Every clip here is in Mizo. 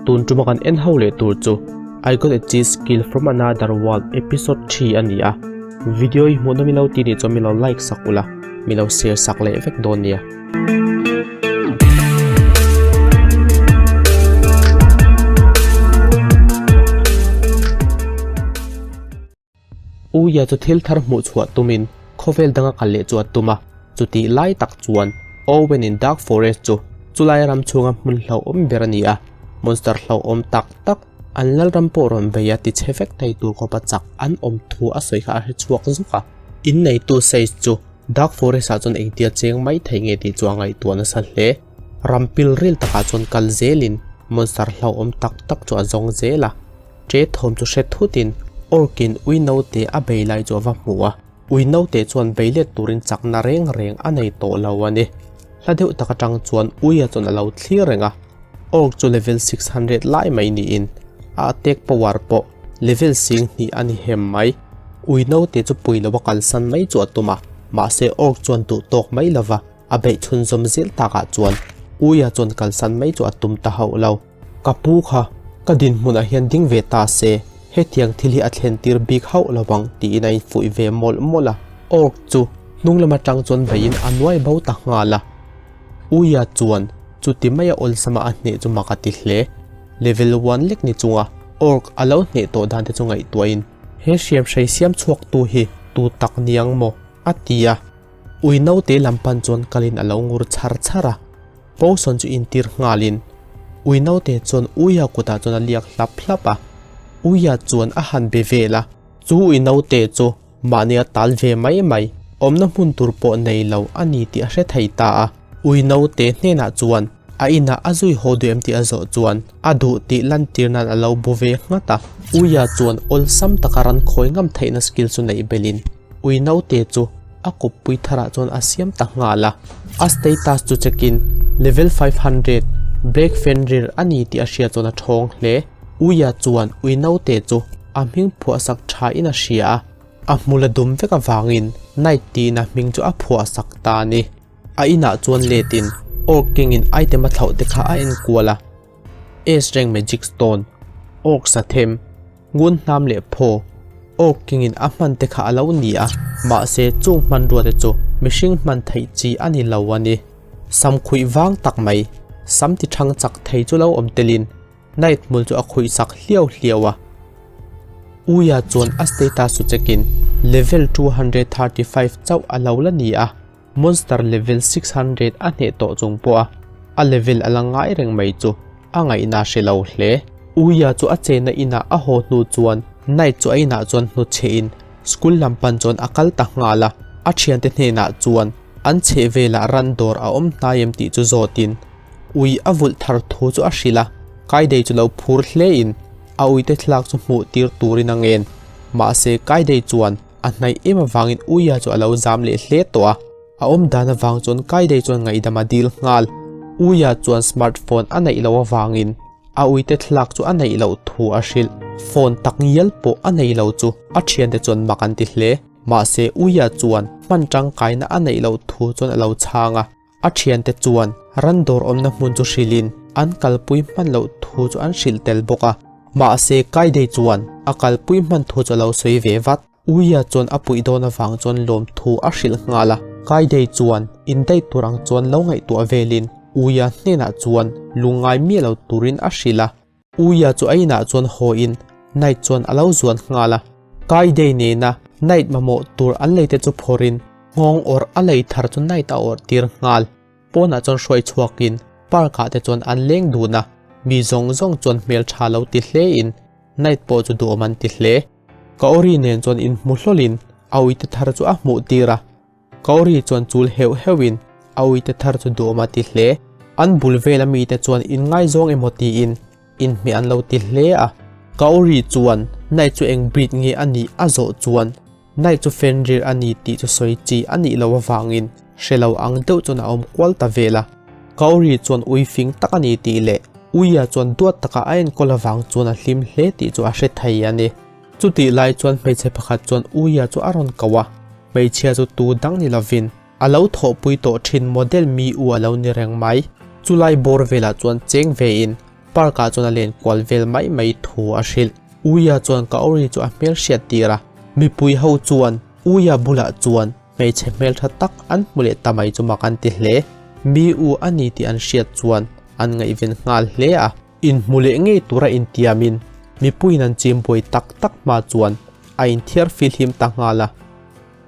Tun tuma kan en ho leh tur chu I got a cheese skill from another world episode 3 a ni a. Video hi hmuhnawm milo ti nih chuan milo like sak ula, milo share sak leh vek dawn nia. Uia chu thil thar hmuh chhuah tumin khawvel danga kal leh chu a tum a, chutih lai tak chuan Owen in Dark Forest chu chulai ram chhunga hmun hlauhawm ber a ni a, monster hlauhawm tak tak an lalram pawh rawn bei a tichhe vek thei tur khawpa chak an awm thu a sawi kha a hre chhuak zuk a. Inneitu Sage chu Dark Forest ah chuan engtia cheng mai thei nge tih chu a ngaihtuah nasa hle. Ram pilril takah chuan kal zelin monster hlauhawm tak tak chu a zawng zel a. Che thawm chu hre thutin Orc-in ui naute a bei lai chu a va hmu a, ui naute chuan bei let turin chakna reng reng a nei tawh lo a ni. Hla deuh tak atang chuan uia chuan a lo thlir reng a, Orc chu level 600 lai mai niin a attack power pawh level 2000 a ni hem mai. Ui naute chu pui lova kalsan mai chu a tum a, mahse Orc chuan duh tawk mai lova a beih chhunzawm zel takah chuan uia chuan kalsan mai chu a tum ta hauh lo. Ka pu kha ka dinhmunah hian ding ve ta se, hetiang thil hi a thlen tir bik hauh lo ang tiin a infuih ve mawlh mawlh a. Orc chu hnung lam atang chuan veiin a nuai bo ta nghal a. Uia chuan chuti maia awlsama a hneh chu mak a ti hle. Level one lek ni chunga Orc a lo hneh tawh dan te chu ngaihtuahin, He hriam hrei siam chhuaktu hi tu tak niang maw? a ti a. Ui naute lam pan chuan kalin a lo ngur chhar chhar a. Potion chu intir nghalin ui naute chuan Uia kutah chuan a liak hlap hlap a, Uia chuan a han be vel a, chu ui naute chu mahnia tal ve mai mai awmna hmun tur pawh nei lo a ni tih a hre thei ta a. Ui naute hnenah chuan a inah a zui haw duh em tih a zawh chuan a duh tih lantir nan a lo bu ve nghat a. Uia chuan awlsam taka ran khawi ngam theihna skill chu neih belhin ui naute chu a kawppui tharah chuan a siam ta nghal a, a status chu check in level 500 Black Fenrir a ni tih a hriat chuan a thawng hle. Uia chuan ui naute chu a hming phuahsak tha in a hria a, a hmul a dum vek avangin Knight tiin a hming chu a phuahsak ta a ni. A inah chuan let in Orc King in item a thlauh te kha a enkual a, Ace Rank Magic Stone, Orc Sathem, Ngun hnam leh phaw, Orc King in a hman te kha a lo ni a, mahse chung hmanrua te chu mihring hman theih chi a ni lo a ni. Sam khuih vang tak mai, sam ti thang chak thei chu lo awm telin Knight hmul chu a khuih sak hliau hliau a. Uia chuan a status chu check in level 235 chauh a lo la ni a, Monster level 600 a hneh tawh chung pawh a, a level a la ngai reng mai chu a ngaihna hre lo hle. Uia chu a chenna inah a haw hnu chuan Knight chu a inah chuan hnutchhe in school lam pan chuan a kal ta nghal a, a thiante hnenah chuan an chheh velah ran dawr a awm hnai em tih chu zawtin ui a vulh thar thu chu a hrilh a, Kaidei chu lo phur hle in a uite thlalak chu hmuh tir turin a ngen. Mahse Kaidei chuan A hnaih em avangin Uia chu a lo zam leh hle tawh a, a awm dan avang chuan Kaidei chuan ngaihdam a dil nghal. Uia chuan smartphone a neih loh avangin a uite thlalak chu a neih loh thu a hrilh. Phone tak ngial pawh a nei lo chu a thiante chuan mak an ti hle. Mahse Uia chuan hman tangkaina a neih loh thu chuan a lo chhang a. A thiante chuan ran dawr awmna hmun chu hrilhin an kalpui hman loh thu chu an hrilh tel bawk a. Mahse Kaidei chuan a kalpui hman thu chu a lo sawi ve vat. Uia chuan a puih dawn avang chuan lawm thu a hrilh nghal a. Kaidei chuan indaih tur ang chuan lo ngaihtuah velin Uia hnenah chuan lungngai miah lo turin a hrilh a. Uia chu a inah chuan haw in Knight chuan a lo zuan nghal a. Kaidei nena Knight mamawh tur an lei te chu phawrhin nghawng awrh a lei thar chu Knight a awrh tir nghal. Pawnah chuan hruai chhuakin park ah te chuan an leng dun a, mi zawng zawng chuan hmel tha lo ti hle in Knight pawh chu duhawm an ti hle. Kaori nen chuan inhmu hlawlin a uite thar chu a hmuh tir a. Kaori chuan chul heuh heuhin a uite thar chu duhawm a ti hle. An bul vela mite chuan inngaizawng emaw tiin inhmeh an lo ti hle a. Kaori chuan Knight chu eng breed nge a nih a zawh chuan Knight chu Fenrir a ni tih chu sawi chi a nih loh avangin hre lo ang deuh chuan a awm kual ta vel a. Kaori chuan ui fing tak a ni tih leh Uia chuan duat taka a enkawl avang chuan a hlim hle tih chu a hre thei a ni. Chutih lai chuan hmeichhe pakhat chuan Uia chu a rawn ko a, hmeichhia chu tu dang ni lovin a lo thawhpui tawh thin model mi u a lo ni reng mai. Chulai bawr velah chuan cheng vein Park ah chuan a len kual vel mai mai thu a hrilh. Uia chuan Kaori chu a hmel hriat tir a, mipui ho chuan Uia bulah chuan hmeichhe hmeltha tak an hmu leh ta mai chu mak an ti hle. Mi u a ni tih an hriat chuan an ngaihven nghal hle a. Inhmu leh ngei tura intiamin mipuiin an chim buai tak tak hma chuan a inthiar filhim ta nghal a.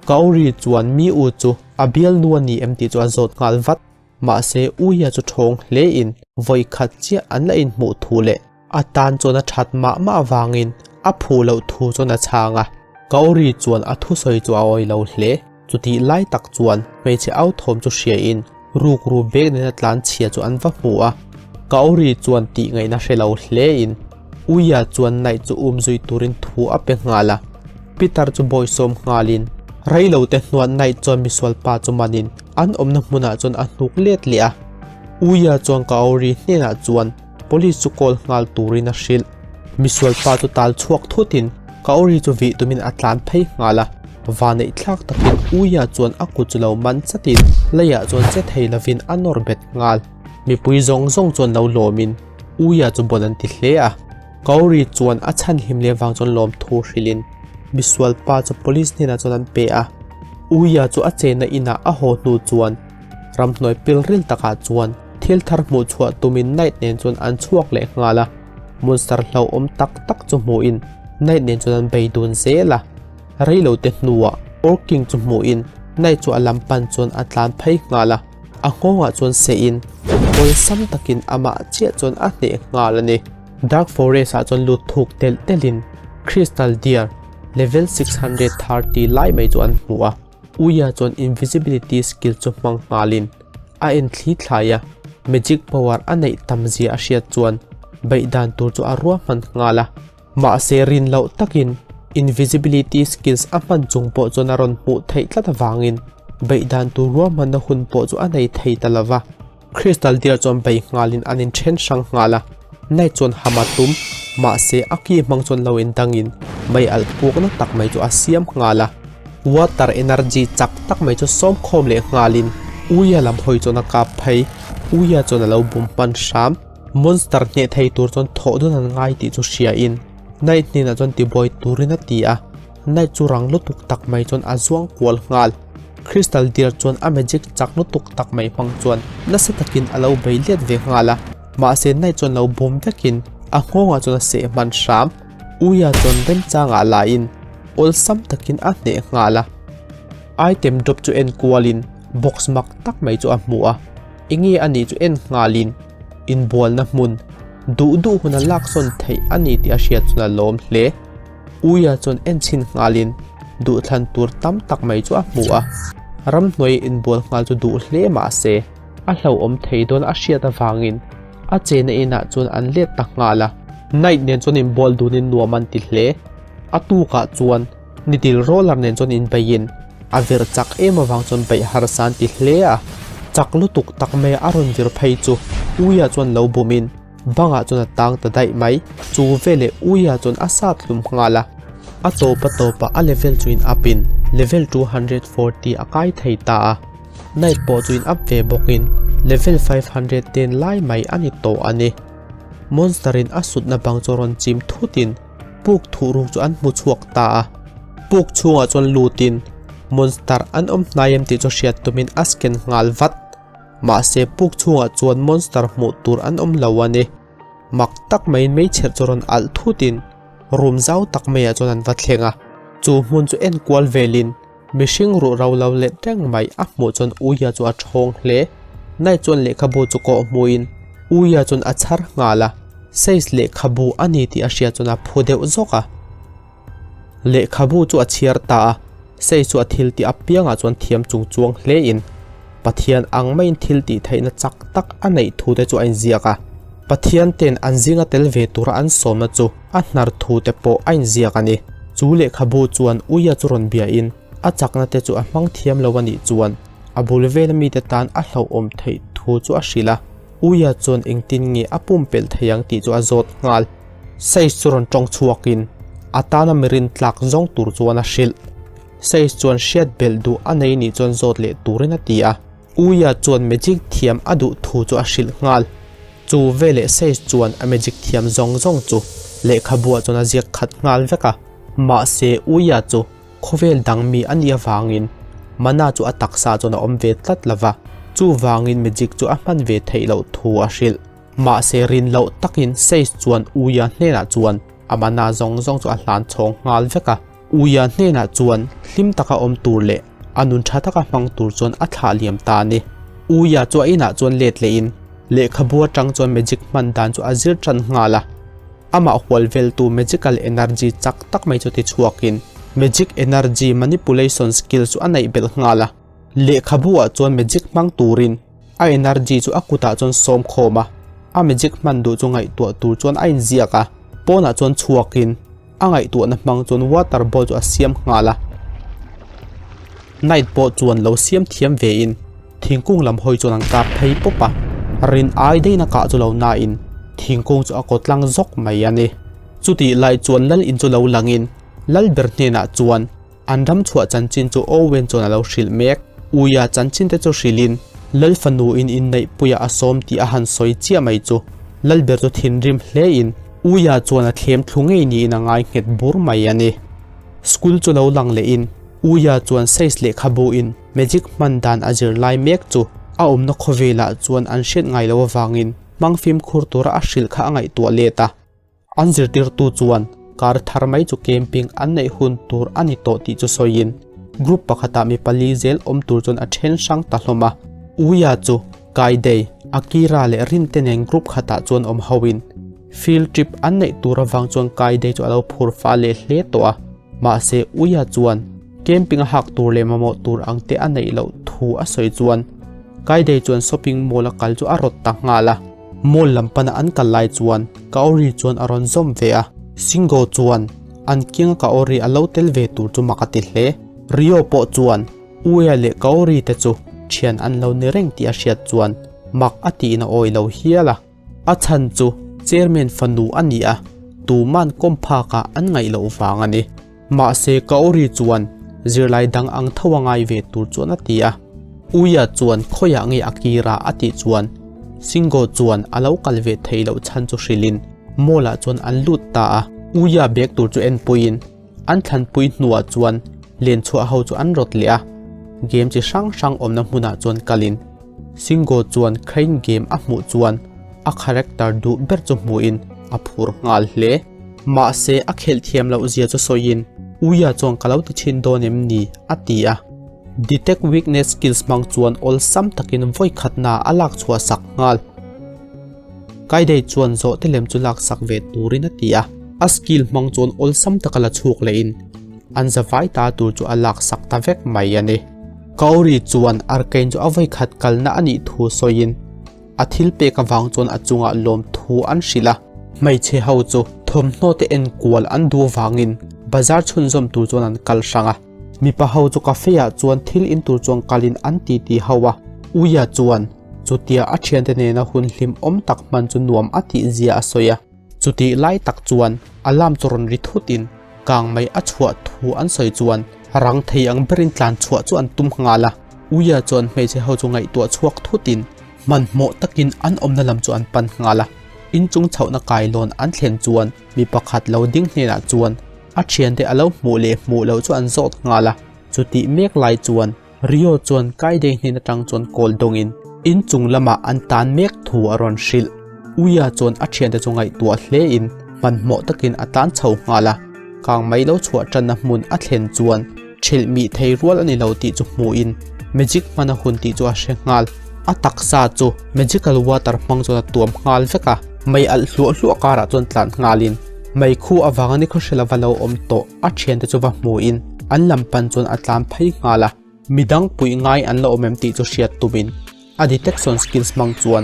Kaori chuan mi u chu a bialnu a ni em tih chu a zawt nghal vat. Mahse Uia chu ṭhawng hlein vawi khat chiah an la inhmuh thu leh a tan chuan a ṭhat mah mah avangin a phuh loh thu chuan a chhang a. Kaori chuan a thusawi chu a awi lo hle. Chutih lai tak chuan hmeichhe au thawm chu hriain rukru bag nena tlan chhia chu an va hmu a. Kaori chuan tih ngaihna hre lo hlein Uia chuan Night chu um zui turin thu a pe nghal a. Peter chu bawisawm nghalin reilote hnuah Night chuan misual pa chu manin An awmna hmunah chuan a hnuk let leh a, Uia chuan Kaori hnenah chuan police chu call nghal turin a hrilh. Misual pa chu tal chhuak thutin Kaori chu vih tumin a tlan phei nghal a, vaneih thlak takin Uia chuan a kut chu lo man chatin leiah chuan che thei lovin a nawr bet nghal. Mipui zawng zawng chuan lo lawmin Uia chu bawn an ti hle a, Kaori chuan a chhan hlim leh vang chuan lawmthu hrilhin misual pa chu police hnenah chuan an pe a. Uia chu a chenna inah a haw hnu chuan ramhnuai pilril takah chuan thil thar hmuh chhuah tumin Night nen chuan an chhuak leh nghal a, monster hlauhawm tak tak chu hmuhin Night nen chuan an bei dun zel a. Reilote hnuah Orc King chu hmuhin Night chu a lam pan chuan a tlan phei nghal a, a nghawngah chuan sehin awlsam takin amah chiah chuan a hneh nghal a ni. Dark Forest ah chuan lut thuk telh telhin Crystal Deer level 630 lai mai chu an hmu a, Uia chuan invisibility skill chu hmang nghalin a en thli thlai a, magic power a neih tam zia a hriat chuan beih dan tur chu a ruahman nghal a, mahse rin loh takin invisibility skills a hman chung pawh chuan a rawn hmuh theih tlat avangin beih dan tur ruahmanna hun pawh chu a nei thei ta lova. Crystal Deer chuan bei nghalin an inthen hrang nghal a, Knight chuan ham a tum, mahse a ki hmang chuan lo indangin mei alh pukna tak mai chu a siam nghal a. Water energy chak tak mai chu sawm khawm leh nghalin Uia lam hawi chuan a kap phei, Uia chuan a lo bum hman hram. Monster hneh thei tur chuan thawh dawn an ngai tih chu hriain Knight hnenah chuan tibuai turin a ti a. Knight chu rang lutuk tak mai chuan a zuang kual nghal. Crystal Deer chuan a magic chak lutuk tak mai hmang chuan nasa takin a lo bei let ve nghal a, mahse Knight chuan lo bum vekin a nghawngah chuan a seh hman hram. Uia chuan remchangah lain awlsam takin a hneh nghal a. Item drop chu en kualin box mak tak mai chu a hmu a, enge a nih chu en nghalin inbualna hmun duh duh huna laksawn theih a ni tih a hriat chuan a lawm hle. Uia chuan en chhin nghalin duhthlan tur tam tak mai chu a hmu a, ramhnuai inbual nghal chu duh hle mah se a hlauhawm thei dawn a hriat avangin a chena inah chuan an let ta nghal a. Night nen chuan inbual dunin nuam an ti hle. A tukah chuan Nidil roller nen chuan inbeiin a vir chak em avang chuan beih harsa an ti hle a, chak lutuk tak mai a rawn vir phei chu Uia chuan lo bumin Bangah chuan a tang ta daih mai. Chu veleh Uia chuan a sat hlum nghal a. A tawp a tawpah a level chu in up in level 240 a kai thei ta a. Knight pawh chu in up ve bawkin level 510 lai mai a ni tawh a ni. Monster in a sutna bang chu rawn chim thutin puk thuh ruk chu an hmu chhuak ta a. Puk chhungah chuan lutin monster an awm hnai em tih chu hriat tumin a scan nghal vat. Mahse puk chhungah chuan monster hmuh tur an awm lo a ni. Mak tak maiin meichher chu rawn alh thutin room zau tak maiah chuan an va thleng a. Chu hmun chu en kual velin mihring ruh ro lo let reng mai a hmuh chuan Uia chu a thawng hle. Night chuan lehkhabu chu kawh hmuhin Uia chuan a chhar nghal a, Says lehkhabu a ni tih a hriat chuan a phu deuh zawk a. Lehkhabu chu a chhiar ta a, Sei chu a thil tih apiangah chuan thiam chung chuang hlein Pathian ang maiin thil tih theihna chak tak a neih thu te chu a inziak a. Pathian ten an zinga tel ve tura an sawmna chu a hnar thu te pawh a inziak a ni. Chu lehkhabu chuan Uia chu rawn biain a chakna te chu a hmang thiam lo a nih chuan a bul vela mite tan a hlauhawm theih thu chu a hrilh a. Uia chuan engtin nge a pumpelh thei ang tih chu a zawt nghal. Sage chu rawn tawng chhuakin a tana mirin tlak zawng tur chuan a hrilh. Sage chuan hriat belh duh a nei nih chuan zawt leh turin a ti a. Uia chuan magic thiam a duh thu chu a hrilh nghal. Chu veleh Sage chuan a magic thiam zawng zawng chu lehkhabuah chuan a ziak khat nghal vek a. Mahse Uia chu khawvel dang mi a nih avangin mana chu a taksa chuan a awm ve tlat lo va, chuvangin magic chu a hman ve theih loh thu a hrilh. Mahse rin loh takin Sage chuan Uia hnenah chuan a mana zawng zawng chu a hlan chhawng nghal vek a. Uia hnenah chuan hlim taka awm tur leh a nun tha taka hmang tur chuan a thlah liam ta a ni. Uia chu a inah chuan let lehin lehkhabu atang chuan magic hman dan chu a zir tan nghal a. Amah hual veltu magical energy chak tak mai chu ti chhuakin magic energy manipulation skill chu a neih belh nghal a. Lehkhabu ah chuan magic hmang turin a energy chu a kutah chuan sawm khawm a, a magic hman duh chu ngaihtuah tur chuan a inziak a, pawnah chuan chhuakin a ngaihtuahna hmang chuan water ball chu a siam nghal a. Knight pawh chuan lo siam thiam vein thingkung lam hawi chuan an kap phei pawp a, rin ai daihna kah chu lo nain thingkung chu a kaw tlang zawk mai a ni. Chutih lai chuan lal in chu lo langin lal ber hnenah chuan An ram chhuah chanchin chu Owen chuan a lo hrilh mek. Uia chanchin te chu hrilhin Lal fanu in inneihpuia a sawm tih a han sawi chiah mai chu Lalber chu thinrim hlein Uia chuan a thlem thlu ngei niin a ngai nghet bur mai a ni. School chu lo lang lehin Uia chuan Sage lehkhabu in magic hman dan a zir lai mek chu a awmna khawvelah chuan an hriat ngai lo avangin hmang fimkhur tura a hrilh kha a ngaihtuah let a. An zirtirtu chuan kar thar mai chu camping an neih hun tur a ni tawh tih chu sawiin group pakhatah mi pali zel awm tur chuan a then hrang ta hlawm a. Uia chu Kaidei, Akira leh Rinte nen group khatah chuan awm hoin field trip an neih tur avang chuan Kaidei chu a lo phur fah leh hle tawh a. Mahse Uia chuan camping a hak tur leh mamawh tur ang te a neih loh thu a sawi chuan Kaidei chuan shopping mall a kal chu a rawt ta nghal a. Mall lam pana an kal lai chuan Kaori chuan a rawn zawm ve a, Shingo chuan an kianga Kaori a lo tel ve tur chu mak a ti hle. Ryo pawh chuan Uea leh Kaori te chu thian an lo ni reng tih a hriat chuan mak a tiin a awi lo hial a. A chhan chu chairman fanu a ni a, tuman kawm phakah an ngaih loh vang a ni. Mahse Kaori chuan zirlai dang ang tho a ngai ve tur chuan a ti a. Uia chuan khawiah nge Akira a tih chuan Shingo chuan a lo kal ve thei loh chhan chu hrilhin mall ah chuan an lut ta a. Uia bag tur chu enpuiin an thlanpui hnuah chuan lenchhuah ho chu an rawt leh a. Game chi hrang hrang awmna hmunah chuan kalin Shingo chuan crane game a hmuh chuan a character duh ber chu hmuhin a phur nghal hle. Mahse a khelh thiam loh zia chu sawiin Uia chuan ka lo ti chhin dawn em ni? a ti a. Detect weakness skills hmang chuan awlsam takin vawi khatna a lak chhuah sak nghal. Kaidei chuan zawhte lem chu lak sak ve turin a ti a. A skill hmang chuan awlsam taka la chhuak lehin an zavai ta tur chu a lak sak ta vek mai a ni. Kaori chuan Arcane chu a vawi khat kalna a nih thu sawiin A thil pek avang chuan a chungah lawmthu an hrilh a. Hmeichhe ho chu thawmhnaw te enkual an duh avangin bazar chhunzawm tur chuan an kal hrang a. Mipa ho chu cafe ah chuan thil in tur chuan kalin an titi ho a. Uia chuan chutia a thiante nena hun hlimawm tak hman chu nuam a tih zia a sawi a. Chutih lai tak chuan alarm chu rawn ri thutin kang mai a chhuah thu an sawi chuan rang thei ang berin tlan chhuah chu an tum nghal a. Uia chuan hmeichhe ho chu ngaihtuah chhuak thutin hmanhmawh takin an awmna lam chu an pan nghal a. Inchung chhohna kailawn an thlen chuan mi pakhat lo ding hnenah chuan a thiante a lo hmuh leh hmuh loh chu an zawt nghal a. Chutih mek lai chuan Rio chuan Kaidei hnen atang chuan kawl dawngin inchung lamah an tan mek thu a rawn hrilh. Uia chuan a thiante chu ngaihtuah hlein hmanhmawh takin a tan chho nghal a, kang mai lo chhuah tanna hmun a thlen chuan ṭhelh mih thei rual a ni lo tih chu hmuhin magic hmana hun tih chu a hre nghal. A taksa chu magical water hmang chuan a tuam nghal vek a, mei alh hluah hluah karah chuan tlan nghalin mei khu avanga ni khawhre lova lo awm tawh a thiante chu va hmuhin an lam pan chuan a tlan phei nghal a. Midang puih ngai an la awm em tih chu hriat tumin a detection skills hmang chuan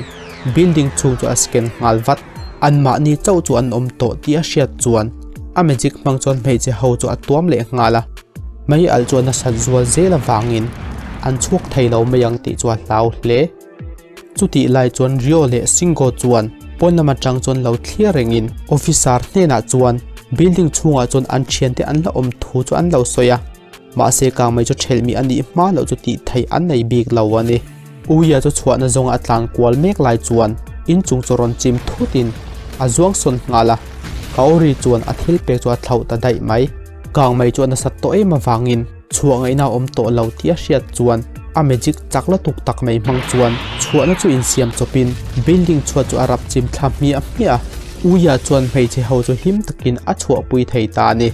building chhung chu a scan nghal vat. Anmahni chauh chu an awm tawh tih a hriat chuan a magic hmang chuan hmeichhe ho chu a tuam leh nghal a. Mei alh chu a nasat zual zel avangin an chhuak thei lo mai ang tih chu a hlau hle. Chutih lai chuan Rio leh Shingo chuan pawn lam atang chuan lo thlir rengin officer hnenah chuan building chhungah chuan an thiante an la awm thu chu an lo sawi a. Mahse kang mai chu thelh mi a nih hma loh chu tih theih an nei bik lo a ni. Uia chu chhuahna zawnga a tlan kual mek lai chuan Inchung chu rawn chim thutin a zuang sawn nghal a, Kaori chuan a thil pek chu a thlauh ta daih mai. Kang mai chu a nasat tawh em avangin chhuah ngaihna a awm tawh lo tih a hriat chuan a magic chak la tuk tak mai hmang chuan chhuahna chu insiam chawpin building chhuat chu a rap chim thla hmiah hmiah a, Uia chuan hmeichhe ho chu hlim takin a chhuahpui thei ta a ni.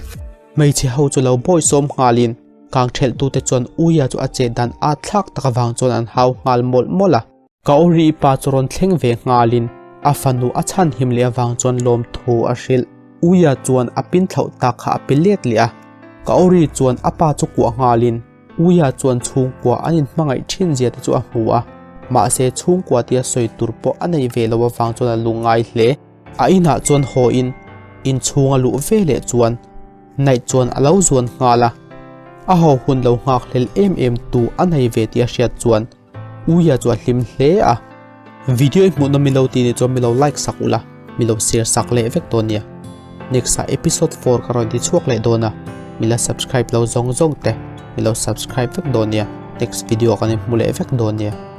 Hmeichhe ho chu lo bawisawm nghalin kang thelhtute chuan Uia chu a chet dan at thlak tak avang chuan an hau nghal mawlh mawlh a. Kaori pa chu rawn thleng ve nghalin a fanu a chhan him leh avang chuan lawmthu a hrilh. Uia chuan a pin thlauh tak kha a pe let leh a. Kaori chuan a pa chu kuah nghalin Uia chuan chhungkua an inhmangaih thin zia te chu a hmu a. Mahse chhungkua tia sawi tur pawh a nei ve lo avang chuan a lungngai hle. A inah chuan haw in inchhung a luh ve leh chuan Naih chuan a lo zuan nghal a. A haw hun lo nghak hlel em em tu a nei ve tih a hriat chuan Uia chu a hlim hle a. Video i hmuh nawm milo tih nih chuan milo like sak ula, milo share sak leh vek dawn nia. Next ah episode 4 ka rawn ti chhuak leh dawn a, mila subscribe lo zawng zawng te milo subscribe vek dawn nia. Next video ah kan inhmu leh vek dawn nia.